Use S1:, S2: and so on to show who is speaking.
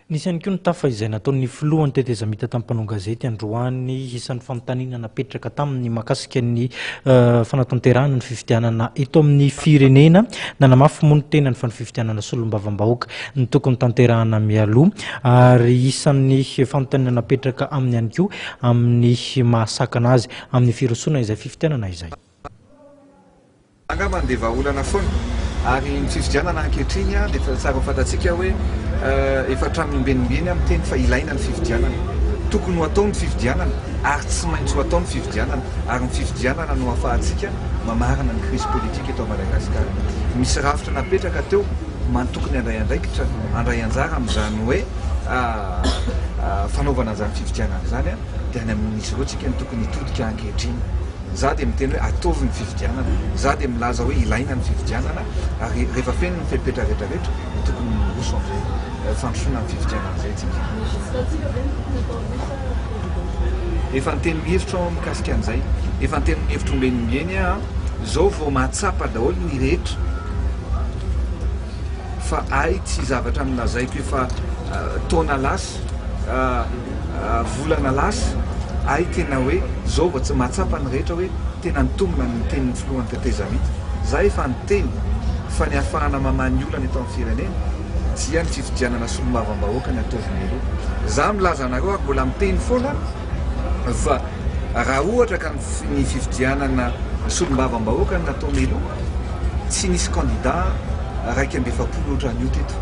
S1: Nisy ihany koa ny tafa izay nataon'ny filohan'ny tetezamita tamin'ny mpanao gazety androany. Isan'ny fanontaniana napetraka taminy mahakasika ny fanatanterahana ny fifidianana eto amin'ny firenena. Nanamafy moa ny tenany fa ny fifidianana solombavambahoaka no tokony tanterahana mialoha ary isan'ny fanontaniana napetraka aminy ihany koa amin'ny mahasakana azy amin'ny firosoana izay fifidianana izay.
S2: Angamba dia vahaolana foana. Ary ny fifidianana ankehitriny dia efa tsara ho fantatsika hoe efa hatramin'ny ombieniombieny aho miteny fa ilaina ny fifidianana. Tokony ho atao ny fifidianana ary tsy maintsy ho atao ny fifidianana ary ny fifidianana no ahafahantsika mamarana ny crise politique eto Madagasikara. Misy rafitra napetraka teo man tokony handray andraikitra, handray anjara amin'izany hoe fanaovana an'izany fifidianana izany dia any amin'izy ireo tsika no tokony hitodika ankehitriny. Za dia miteny hoe ataovy ny fifidianana, za dia milaza hoe ilaina ny fifidianana ary rehefa feno ny fepetra rehetra rehetra dia tokony miroso amin'izay fandrosoana amin'ny fifidianana izay tsika. Efa niteny ny hevitro aho mikasika an'izay, efa niteny ny hevitro ombieny ombieny aho, zao vao mahatsapa daholo ny rehetra fa hay tsy zavatra nolazaiko efa taona lasa, volana lasa ahy tena hoe zao vao tsy mahatsapa ny rehetra hoe tena nitombina ny tenin'ny filohan'ny tetezamita. Za efa niteny fa ny ahafahana mamaha ny olana eto amin'ny firenena dia ny fifidianana solombavambahoaka ny ataovy mialoha. Za milaza anareo ary mbola miteny foana fa raha ohatra ka ny fifidianana solombavambahoaka no natao mialoha tsy nisy candidat 41 ohatran'io teto.